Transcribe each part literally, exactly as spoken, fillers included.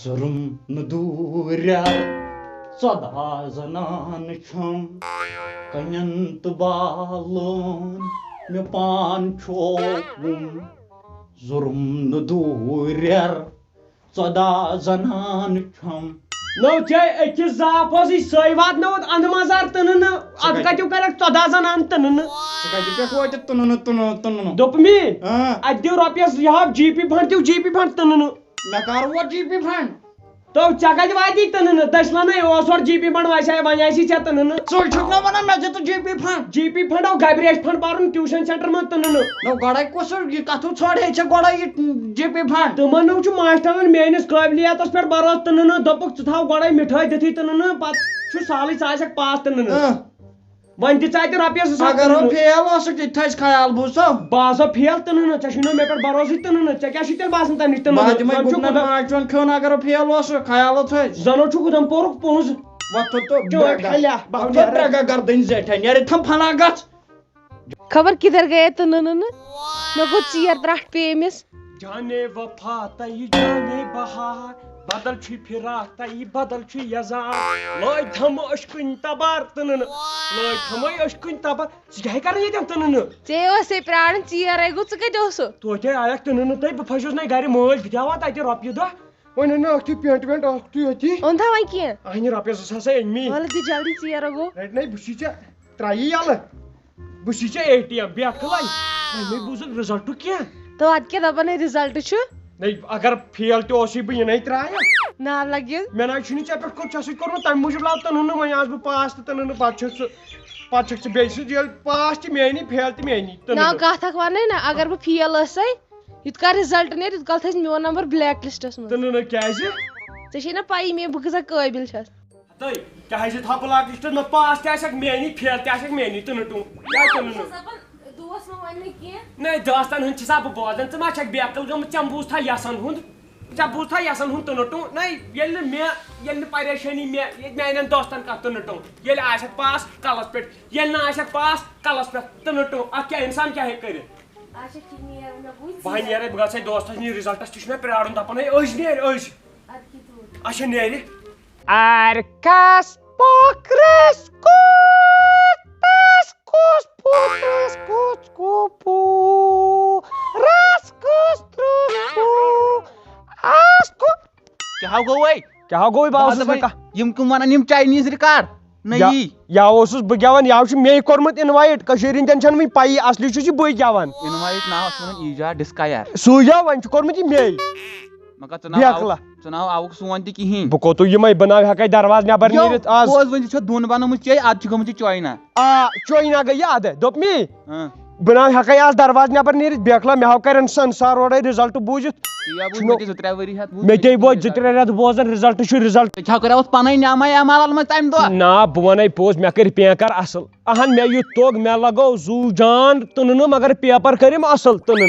ظُلُم نہٕ دوٗرٮ۪ر، ژۄداہ زنان چھَم، کَنٮ۪ن تہٕ بالَن مےٚ پان چھوپُم۔ ظُلُم نہٕ دوٗرٮ۪ر، ژۄداہ زنان چھَم۔ نو ژےٚ أکِس زاپس یہِ سٲے واتنٲوٕتھ اندٕ مزار تٕنہٕ نہٕ۔ ادٕ کتہِ؟ کتیو کرکھ ژۄداہ زنان تٕنہٕ نہٕ؟ ژٕ کتہِ پٮ۪ٹھ ووتہِ تٕنہٕ نہٕ، تٕنہٕ، تٕنہٕ نہٕ؟ دوٚپمی، اۭں۔ اتہِ دِو رۄپیس، یہِ ہاو جی پی فنڈ، دِو جی پی فنڈ تٕنہٕ نہٕ۔ مےٚ کر ووت جی پی فنڈ؟ تو ژےٚ کتہِ واتی تٕنہٕ نہٕ؟ دٔسۍ لنے اوس اورٕ جی پی فنڈ وسے، وۄنۍ آسی ژےٚ تٕنہٕ نہٕ۔ ژٕ چھُکھ نا ونان مےٚ دِ تہٕ جی پی فنڈ؟ جی پی فنڈ او گبریش فنڈ پرُن ٹیوشن سینٹر منٛز تٕنہٕ نہٕ۔ نو گۄڈے کُس یہِ کتھٕ ژھانڈے ژےٚ گۄڈے یہِ جی پی فنڈ؟ تِمن نہٕ چھُ ماسٹرن میٲنِس قٲبلیتس پٮ۪ٹھ بھروسہٕ تٕنہٕ نہٕ، دوٚپُکھ ژٕ تھاو گۄڈے مِٹھٲے دِتھٕے تٕنہٕ نہٕ، پتہٕ چھُ سہلٕے ژٕ آسکھ پاس تٕنہٕ نہٕ۔ اۭں۔ وۄنۍ دِ ژٕ اتہِ رۄپیس زٕ ساس اگر تٕنہٕ ہو نہٕ۔ فیل اوسُکھ، تہِ تھٲیزِ خیال، بوٗزتھو؟ بہٕ آسو فیل تٕنہٕ نہٕ، ژےٚ چھُے نہٕ مےٚ پٮ۪ٹھ بھروسٕے تٕنہٕ نہٕ، ژےٚ کیٛاہ چھُے تیٚلہِ باسان تمہِ نِش تٕنہٕ بہٕ نہٕ؟ دِمے زن چھُ گُپنن خۄدا۔ پانٛژھ چون کھیوٚن، اگر ہو فیل اوسُکھ، خیال تھٲیزِ۔ زنو چھُ خۄدم پوٚرُکھ پونٛسہٕ۔ وۄتھ تھوٚد تو چون برٛگہ۔ کھلیا، بہٕ وۄتھ تھوٚد ہاو برٛگہ گردٕنۍ زیٹھٮ۪ن، نیرِ تھم فنا گژھ۔ خبر کِدھر گٔیے تٕنہٕ نہٕ؟ مےٚ گوٚو ژیر ترٛٹھ پیٚیہِ أمِس۔ جانے وفا تہٕ یہِ جانے بہار، بدل چھُے فراق تہٕ یہِ بدل چھُے یزار۔ لٲگۍ تھمہٕ أچھ کُنہِ تبار تٕنہٕ نہٕ۔ لٲگۍ تھمے أچھ کُنہِ تبار۔ ژٕ کیٛاہ کران ییٚتٮ۪ن تٕنہٕ نہٕ؟ ژےٚ ٲسے پرٛاران ژیر، ہے گوٚو، ژٕ کتہِ اوسُکھ؟ توتہِ آیکھ تٕنہٕ نہٕ تہٕ بہٕ پھسیوس نے گرِ مٲلۍ، بہٕ تہِ ہاوان تتہِ رۄپیہِ دہ۔ وۄنۍ اَنہٕ اَکھ تُے پینٹ وینٹ، اَکھ تُے أتی۔ اوٚن تھا وۄنۍ کینٛہہ؟ اَہنہِ رۄپیَس زٕ ساس أنۍ مٕے۔ وَلہٕ دِ جلدی ژیر گوٚو۔ رَٹہِ نَے، بہٕ چھُسے ژےٚ ترٛایی یَلہٕ۔ بہٕ چھُسے ژےٚ اے ٹی ایم، بیکھٕ لَے۔ وۄنۍ مےٚ بوٗزُن رِزَلٹُک کینٛہہ۔ تو اَدٕ کیٛاہ دَپان ہے رِزَلٹ چھُ؟ نَے، اگر فیل تہِ اوسُے بہٕ یہِ نَے ترٛایہِ۔ ناو لَگہِ۔ مےٚ نَے چھُنہٕ ژےٚ پٮ۪ٹھ کوٚر، ژےٚ سۭتۍ کوٚرمُت تَمہِ موٗجوٗب لاو تہٕ نہٕ نہٕ وۄنۍ آس بہٕ پاس تہٕ تہٕ نہٕ نہٕ پَتہٕ چھُکھ ژٕ، پَتہٕ چھُکھ ژٕ بیٚیہِ سٕنٛز ییٚلہِ پاس تہِ میٛانی، فیل تہِ میٛانی۔ تہٕ نہ، نہٕ نہٕ۔ کَتھ اَکھ وَنَے نہ، اگر بہٕ فیل ٲسَے، یُتھ کال رِزلٹ نیرِ، تیوٗت کال تھٲیزِ میون نمبر بلیک لسٹس منٛز۔ تہٕ نہٕ، نہٕ، کیٛازِ؟ ژےٚ چھے نہ پَیی مےٚ بہٕ کۭژاہ قٲبِل چھَس۔ ہتٲے، کیٛازِ تھاو بلاک لسٹس منٛز؟ پاس تہِ آسٮ۪کھ میٛٲنی، فیل تہِ آسٮ۪کھ میٛٲنی، تہٕ نہٕ ٹوٗ۔ کیٛازِ تہٕ نہٕ؟ بہٕ چھَس دَپان، دوس مہ وَنہِ نہٕ کینٛہہ۔ نَے، دوستن ہُنٛد چھِ سا بہٕ بوزان؟ ژٕ ما چھَکھ بے عقل گٔمٕژ؟ ژےٚ بوٗزتھا یَسن ہُنٛد؟ ژےٚ بوٗزتھا یَسن ہُنٛد؟ تہٕ نہٕ ٹوٗ۔ نَے، ییٚلہِ نہٕ مےٚ، ییٚلہِ نہٕ پریشٲنی مےٚ، ییٚتہِ میٛانٮ۪ن دوستن کانٛہہ، تہٕ نہٕ ٹوٗ۔ ییٚلہِ آسٮ۪کھ پاس کَلس پٮ۪ٹھ، ییٚلہِ نہٕ آسٮ۪کھ پاس کَلس پٮ۪ٹھ، تہٕ نہٕ ٹوٗ۔ اَتھ کیٛاہ اِنسان کیٛاہ ہیٚکہِ کٔرِتھ؟ اچھا، ٹھیٖک، نیرو مےٚ وُنۍ بہٕ ہا ژیر۔ نیرے، بہٕ گژھے دوستس نِش، رِزلٹس تہِ چھُ مےٚ پرٛارُن، دَپان ہے أزۍ نیرِ، أزۍ۔ اَدٕ کیٛاہ تُل۔ اچھا، نیرِ۔ آرکس پوکرس کوٗت پس کوٗس پوٗتس کوٗس کوٗ پوٗ رس کوٗس ترٛوٗس پوٗ آس کوٗ۔ کیٛاہ گوٚو وۄنۍ؟ کیٛاہ گوٚو وۄنۍ؟ بہٕ بہٕ اوسُس اوسُس وۄنۍ وۄنۍ، یِم کٕم ونان یِم چاینیٖز ریکارڈ؟ نہ یا-، یی۔ یا اوسُس بہٕ گٮ۪وان، یا چھُ مے کوٚرمُت انوایٹ۔ کٔشیٖرِ ہٕنٛدٮ۪ن چھَنہٕ وٕنہِ پَیی، اصلی چھُس یہِ بٕے گٮ۪وان۔ انوایٹ ناو چھُ وَنان ایجاد ڈسکایَر۔ سُے یا وۄنۍ چھُ کوٚرمُت یہِ مے۔ مگر ژٕ ناو بیکلا۔ آوُکھ، ژٕ ناو آوُکھ سون تہِ کِہیٖنۍ۔ بہٕ کوٚتُو یِمَے، بہٕ ناو ہٮ۪کَے دروازٕ نٮ۪بر یو، نیٖرِتھ آز۔ بوز وۄنۍ، ژٕ چھَکھ دۄن بَنٲومٕژ چاے، اَدٕ چھِ گٔمٕژ یہِ چاینہ۔ آ، چاینہ گٔے یہِ اَدٕ۔ دوٚپ مے، اۭں۔ بہٕ ناو ہٮ۪کَے آز دروازٕ نٮ۪بر نیٖرِتھ، بیکلا مےٚ ہاو کَرن سنسار اورَے رِزلٹ بوٗزِتھ۔ تی ہا بوٗز چھُنو-، مےٚ تہِ زٕ ترٛےٚ ؤری ہٮ۪تھ بوٗز مےٚ مےٚ تے تہِ ووت زٕ ترٛےٚ رٮ۪تھ بوزان، رِزلٹ چھُ رِزلٹ۔ ژےٚ چھا کریوتھ پنٕنۍ نعمہ اعمال المس تمہِ دۄہ؟ نا، بہٕ ونے پوٚز، مےٚ کٔرۍ پینکر اصل۔ اہن، مےٚ یُتھ توٚگ، مےٚ لگوو زُو جان تہٕ نہٕ، مگر پیپر کٔرِم اصل تہٕ نہٕ۔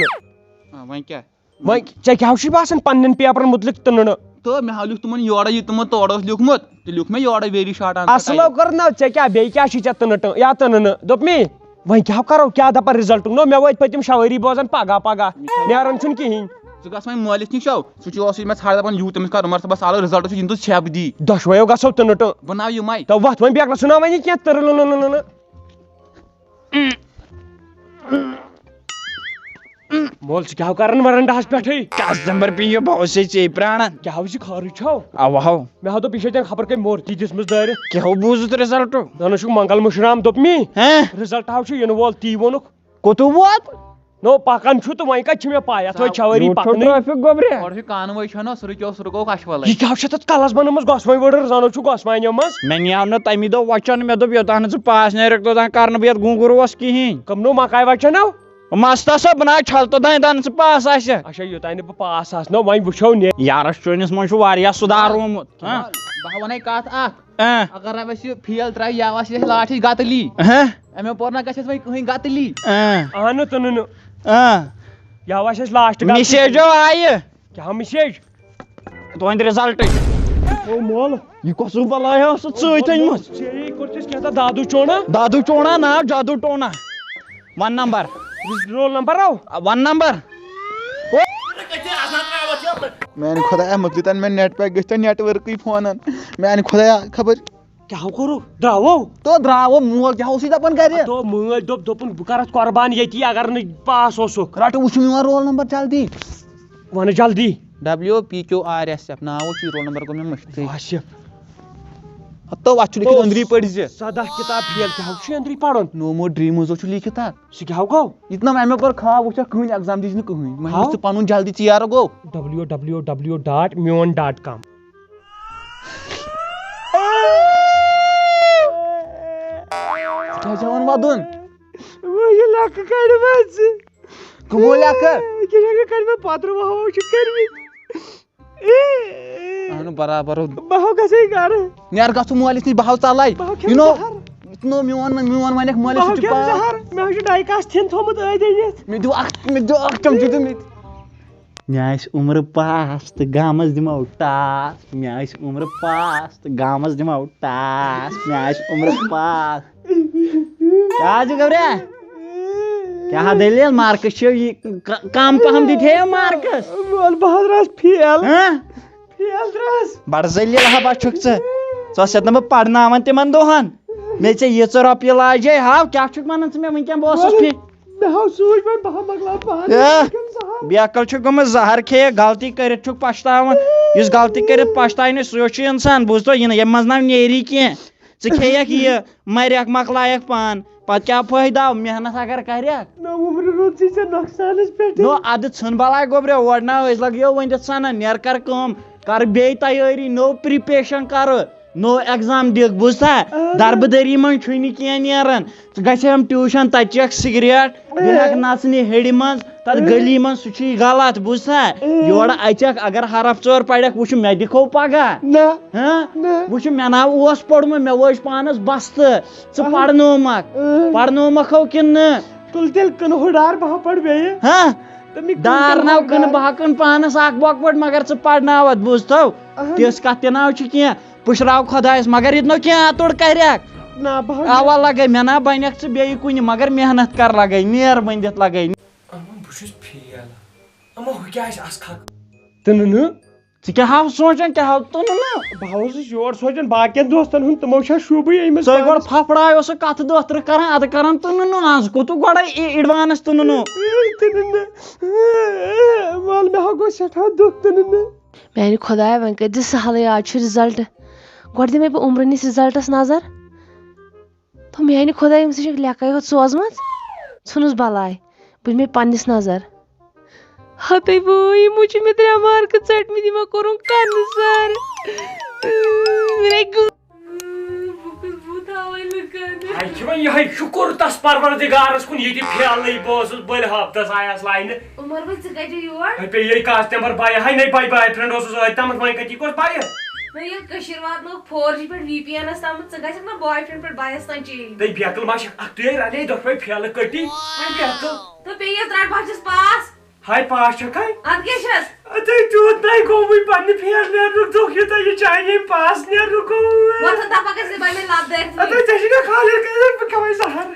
آ، وۄنۍ کیٛاہ؟ وۄنۍ ژےٚ کیٛاہ چھُے باسان پننٮ۪ن پیپرن متعلق تہٕ نہٕ؟ تہٕ مےٚ ہا لیوٗکھ تِمن یورے، یہِ تِمو تورٕ اوس لیوٗکھمُت، تہِ لیوٗکھ مےٚ یورے ویری شاٹان اصل کر۔ نہ، ژےٚ کیٛاہ، بیٚیہِ کیٛاہ چھُے ژےٚ تہٕ نہٕ ٹٲ-، یا تہٕ نہٕ نہٕ؟ دوٚپ مے، وۄنۍ کیٛاہ کرو، کیٛاہ دپان رِزلٹُک نوٚو؟ مےٚ وٲتۍ پٔتِم شےٚ ؤری بوزان پگاہ پگاہ، نیران چھُنہٕ کِہیٖنۍ۔ ژٕ گژھ وۄنۍ مٲلِس نِش، او، سُہ چھُ اوسُے مےٚ ژھانٛڈان، دَپان، یوٗت تٔمِس کر عمر صٲبَس سالو، رِزلٹ چھُ یِنہٕ تہٕ ژھٮ۪پھ دی۔ دۄشوَیو گژھو تہٕ نہٕ ٹٲ-۔ بہٕ ناو یِمَے۔ تو وَتھ وۄنۍ بیکلَس، سُہ ناو وۄنۍ یہِ کینٛہہ تٕرٕ لُنہٕ لُنہٕ لُنہٕ۔ مول، ژٕ کیٛاہ ہو کران ورنڈاہَس پٮ۪ٹھٕے؟ قسم پر پیٚیہِ، بہٕ اوسُے ژےٚ پرٛاران۔ کیٛاہ ہو چھِ خٲرٕے چھو؟ اَوا ہو۔ مےٚ ہا دوٚپ، یہِ چھےٚ تٔمۍ خبر کٔمۍ مورتی دِژمٕژ دٲرِتھ۔ کیٛاہ ہو بوٗزُتھ رِزلٹ؟ زَن اوسُکھ منگل مُشرام دوٚپمی۔ ہہ؟ رِزلٹ ہاو چھُ یِنہٕ وول، تی ووٚنُکھ۔ کوٚتُے ووت؟ نو، پکان چھُ تہٕ وۄنۍ کتہِ چھِ مےٚ پاے، اتھ وۄنۍ چھا ؤری یوٗت چھُ پکنٕے۔ ٹریفک گوٚبریا۔ گۄڈٕ چھُ کانوٲے چھَنہ، سُہ رُکیو، سُہ رُکووُکھ اچھوَلَے۔ یہِ کیٛاہ چھُ تتھ کلس بنٲومٕژ گۄسوٲنۍ وٲڈٕر، زن چھُ گۄسوانیو منٛز۔ مےٚ نیاو نہٕ تمی دۄہ وۄچھان، مےٚ دوٚپ یوٚتام نہٕ ژٕ پاس نیرکھ توٚتام کرٕ نہٕ بہٕ یتھ گونٛگروس کِہیٖنۍ۔ کم نو مکاے وچھان نو؟ مستس ہا، بہٕ نہ حظ چھلہٕ توٚتام، یوٚتام نہٕ ژٕ پاس آسہِ۔ اچھا، یوٚتام نہٕ بہٕ پاس آسہٕ نو، وۄنۍ وٕچھو نے۔ یارس چٲنِس منٛز چھُ واریاہ سُدھار آمُت۔ ہاں؟ بہٕ ہا ونے کتھ اکھ۔ اۭں۔ اگر رۄبس یہِ فیل ترٛایہِ، یا آسہِ اَسہِ لاسٹٕچ گتلی۔ اۭں۔ اَمہِ پور نہ گژھِ اَسہِ وۄنۍ کٕہٕنۍ گتلی۔ اۭں۔ اہنُو تہٕ نہٕ نہٕ۔ اۭں۔ یا آسہِ اَسہِ لاسٹ گتلی۔ میسیجو آیہِ۔ کیٛاہ میسیج؟ تُہنٛدِ رِزلٹٕچ۔ او مول۔ یہِ کۄس بلایا ٲس ژٕ سۭتۍ أنمٕژ؟ ژےٚ کوٚر ژےٚ کیٛاہ تھا دادو چونا؟ دادو چونا ناو جادو ٹونا۔ ون نمبر۔ رول نمبر آو؟ ون نمبر۔ میانہِ خۄدایا، مۄکلیو تن مےٚ نیٹ پیک، گٔژھۍ تن نیٹ ورکٕے فونن۔ میانہِ خۄدایا، خبر کیٛاہ کوٚرُکھ؟ درٛاوو؟ تو درٛاوو، مول کیٛاہ اوسُے دپان گرِ؟ تو مٲلۍ دوٚپ، دوٚپُن، "بہٕ کر اتھ قۄربان ییٚتی، اگر نہٕ پاس اوسُکھ۔" رٹہٕ، وٕچھُن میون رول نمبر جلدی۔ ونہٕ جلدی۔ W P Q R S F ناو چھُ، یہِ رول نمبر گوٚو مےٚ مٔشتٕے۔ آصف۔ ہتو، اتھ چھُ لیکھِتھ أنٛدری پٔرۍ زِ۔ سداہ کتاب فیل کیٛاہ چھُ أنٛدری پرُن؟ نو مور ڈریمز چھُ لیکھِتھ اتھ۔ سُہ کیٛاہ گوٚو؟ یہِ تہِ نہ مےٚ کوٚر خواب وٕچھکھ، کٕہٕنۍ ایگزام دِژ نہٕ کٕہٕنۍ۔ وۄنۍ ہاو؟ گوٚژھ ژٕ پنُن جلدی، ژیر گوٚو۔ ڈبلیو ڈبلیو ڈبلیو ڈاٹ میون ڈاٹ کام۔ ژٕ کیٛازِ ہٮ۪وان ودُن؟ وۄنۍ یہِ لَکہٕ کَڑِ منٛز ژٕ۔ کٕمو لَکہٕ؟ یہِ چھَکھ نہٕ کَڑِ مےٚ پَترٕ وَہو چھِ کٔرمٕتۍ۔ اہنُو برابر۔ بہٕ ہاو گژھے گرٕ۔ نیر گژھو مٲلِس نِش، بہٕ ہاو ژَلَے۔ بہٕ ہاو کھٮ۪مہٕ یہِ نو، زہر۔ یہِ نو میون، میون وَنٮ۪کھ بہٕ مٲلِس ہاو سۭتۍ چھُ کھٮ۪مہٕ پاس۔ زہر۔ مےٚ ہاو چھُ ڈاے کاس تھِن تھوٚمُت أتھۍ أنِتھ۔ مےٚ دِیِو اَکھ، مےٚ دِیِو اَکھ چمچہٕ دِیِو مےٚ۔ مےٚ آسہِ عمرٕ پاس تہٕ گامَس دِمو ٹاس۔ مےٚ آسہِ عمرٕ پاس تہٕ گامَس دِمو ٹاس۔ مےٚ آسہِ عمرٕ پاس۔ کیٛاہ حظ چھُ گوٚبریا؟ کیٛاہ دٔلیٖل؟ مارکس چھِ یہِ ک-، کم پہم دِتھ ہے مارکس۔ وَل بہٕ حظ درٛاس فیل۔ ہاں؟ فیل درٛاس۔ بڑٕ ذلیل ہبا چھُکھ ژٕ۔ ژٕ ٲسۍ ییٚتہِ نہٕ بہٕ پرناوان تِمن دۄہن۔ مےٚ ژےٚ ییٖژٕ رۄپیہِ لاجے، ہاو کیٛاہ چھُکھ ونان ژٕ مےٚ وٕنکٮ۪ن؟ بہٕ اوسُس وَلہٕ، فی-، مےٚ ہاو سوٗنچ وۄنۍ بہٕ ہا مۄکلاو پانہٕ اے، یہِ کٔمۍ سہل۔ بیکل چھُ گوٚمُت زہر کھیٚیہِ، غلطی کٔرِتھ چھُکھ پشتاوان۔ یُس غلطی کٔرِتھ پشتاوِ نہٕ، سُے چھُ انسان، بوٗزتو؟ یہِ نہٕ، ییٚمہِ منٛز نہ نیری کینٛہہ۔ ژٕ کھیٚیَکھ یہِ، مَرٮ۪کھ، مۄکلایَکھ پان۔ پَتہٕ کیٛاہ فٲیدٕ آو محنت اگر کَرٮ۪کھ؟ نہ، وُمرِ روٗدسٕے ژےٚ نۄقصانَس پٮ۪ٹھٕے۔ نو، اَدٕ ژھٕن بَلاے گوٚبرٮ۪و، اورٕ نا أسۍ لَگیو وۄنۍ تہِ ژھَنان۔ نیر کَر کٲم، کَر بیٚیہِ تیٲری، نٔو پرٛپریشَن کَرٕ، نوٚو ایٚگزام دِکھ، بوٗزتھا؟ اَہَن۔ دربٕدٔری منٛز چھُے نہٕ کینٛہہ نیران۔ ژٕ گژھِ ہَم ٹیوٗشَن، تَتہِ چیٚکھ سِگریٹ، بیٚیہِ ہَکھ نَژنہِ ہیٚرِ منٛز، تَتھ گٔلی منٛز، سُہ چھُے غلط، بوٗزتھا؟ یورٕ اَژَکھ، اگر حرف ژور پَرَکھ، وٕچھ مےٚ دِکھو پَگاہ۔ نہ۔ ہاں؟ نہ۔ وٕچھ، مےٚ ناو اوس پوٚرمُت، مےٚ وٲج پانَس بستہٕ۔ ژٕ اہن۔ پرنومکھ۔ اۭں۔ پرنومکھ ہو کِنہٕ نہٕ؟ تُل تیٚلہِ کٕنہٕ ہُہ ڈار، بہٕ ہا پرٕ بیٚیہِ۔ ہاں؟ تہٕ مےٚ کٕن دار تیٚلہِ ناو ہُہ کٕنہٕ ڈار۔ بہٕ ہا کٕنہٕ پانَس اکھ بۄکہٕ پٲٹھۍ، مگر ژٕ پرناوَتھ، بوٗزتھو؟ اہن۔ تِژھ کتھ تہِ ناو چھِ کینٛہہ۔ پُشراو خۄدایَس، مگر یہِ نہٕ کینٛہہ اَتُر کرٮ۪کھ۔ نہ، بہٕ ہا اوا لگے، مےٚ نا بنٮ۪کھ ژٕ بیٚیہِ کُنہِ، مگر محنت کر لگے، نیر بٔنِتھ لگے۔ اما بہٕ چھُس فیل۔ اما ہُہ کیٛاہ آسہِ اَسہِ خاکہٕ؟ تہٕ نہٕ نہٕ۔ ژٕ کیٛاہ ہاو سونٛچان، کیٛاہ ہاو تہٕ نہٕ نہٕ؟ بہٕ ہا اوسُس یور سونٛچان، باقین دوستن ہُنٛد، تِمو چھا شوٗبٕے أمِس ژٕ گۄڈٕ پانس؟ پھپھڑایو سُہ کتھٕ دۄہ ترٕہ کران، ادٕ کران تہٕ نہٕ نہٕ۔ از کوٚتُ گۄڈے ای-، ایڈوانس تہٕ نہٕ نہٕ؟ تہٕ نہٕ نہٕ۔ وَل، مےٚ ہا گوٚو سٮ۪ٹھاہ دُکھ تہٕ نہٕ نہٕ۔ میانہِ خۄدایا، وۄنۍ کٔرۍ زِ سہلٕے، آز چھُ رِزلٹ۔ گۄڈٕ دِمے بہٕ عمرٕ نِس رِزلٹس نظر۔ تو میانہِ خۄدایا، أمۍ سٕے چھکھ لیکھے ہوت سوزمٕژ، ژھٕنُس بلاے، بہٕ دِمے پننِس نظر۔ ہتے وٲے، یِمو چھِ مےٚ ترٛےٚ مارکہٕ ژٔٹمٕتۍ، یِمو کوٚرُم کنہٕ سر۔ مےٚ گوٚو۔ بہٕ کُس بہٕ تھاوَے لُکن؟ ہاے چھِ وۄنۍ یِہوٚے شُکُر تس پروردگارس کُن، یہِ تہِ پھیلنٕے، بہٕ اوسُس بٔلۍ ہفتس آیس لاینہٕ۔ عمر بھائی، ژٕ کتہِ یور؟ ہے پیٚیہِ یے کاسٹ نمبر بایہِ، ہاے نے بایہِ، بایہِ فرینڈ اوسُس أتھۍ تامتھ، وۄنۍ کتہِ کۄس بایہِ؟ نہ، ییٚلہِ کٔشیٖر واتنووُکھ فور جی پٮ۪ٹھ وی پی اینس تامتھ، ژٕ گژھکھ نہ بوائے فرینڈ پٮ۪ٹھ بایس تام چینج؟ تٔے بیکل ما چھکھ اکھ تُے رلے دۄشوے پھیلہٕ کٔٹی؟ وۄنۍ بیکل۔ تہٕ پیٚیہِ یَتھ رٹھ بچس پاس۔ ہاے پاس چھکھے؟ ادٕ کیٛاہ چھس؟ اتے تیوٗت نَے گوٚوٕے پننہِ فیل نیرنُک دۄکھ، یوٗتاہ یہِ چانہِ ییٚمہِ پاس نیرنُک گوٚو۔ وۄتھ دپکھ أسۍ دِمے مےٚ لب دٲرِتھ۔ اتے ژےٚ چھُے نہ خالد کٔرِتھ بہٕ کھٮ۪مے زہر۔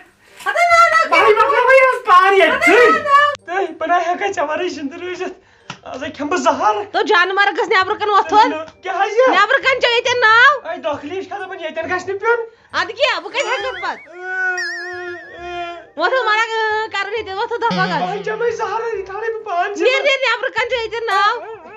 ہتے نہ، نہ، بہٕ ہاے مۄکلاوے آز پار ییٚتہِ اتے ژٕے۔ نہ، نہ۔ تہٕ بہٕ نہ ہٮ۪کے ژےٚ ورٲے زِندٕ روٗزِتھ۔ آز ہاے کھٮ۪مہٕ بہٕ زہر۔ تو جانہٕ مرگ گژھِ نٮ۪برٕ کَنہِ وۄتھُن۔ کیٛاہ حظ یہِ؟ نٮ۪برٕ کَنہِ چھُ ییٚتٮ۪ن ناو۔ اے دۄکھٕ لیٖش کھا دَپان ییٚتٮ۪ن گژھِ نہٕ پیوٚن۔ اَدٕ کیٛاہ؟ بہٕ کَتہِ ہٮ۪کہٕ پَتہٕ؟ وۄتھُن مرگ، اۭں، کَرُن ییٚتٮ۪ن، وۄتھُن دَپان گژھ۔ وۄنۍ چٮ۪مَے زہرٕے، یہِ کھالے بہٕ پانسٕے نیر، منٛز۔ نیر، نٮ۪برٕ کَنہِ چھُ ییٚتٮ۪ن ناو۔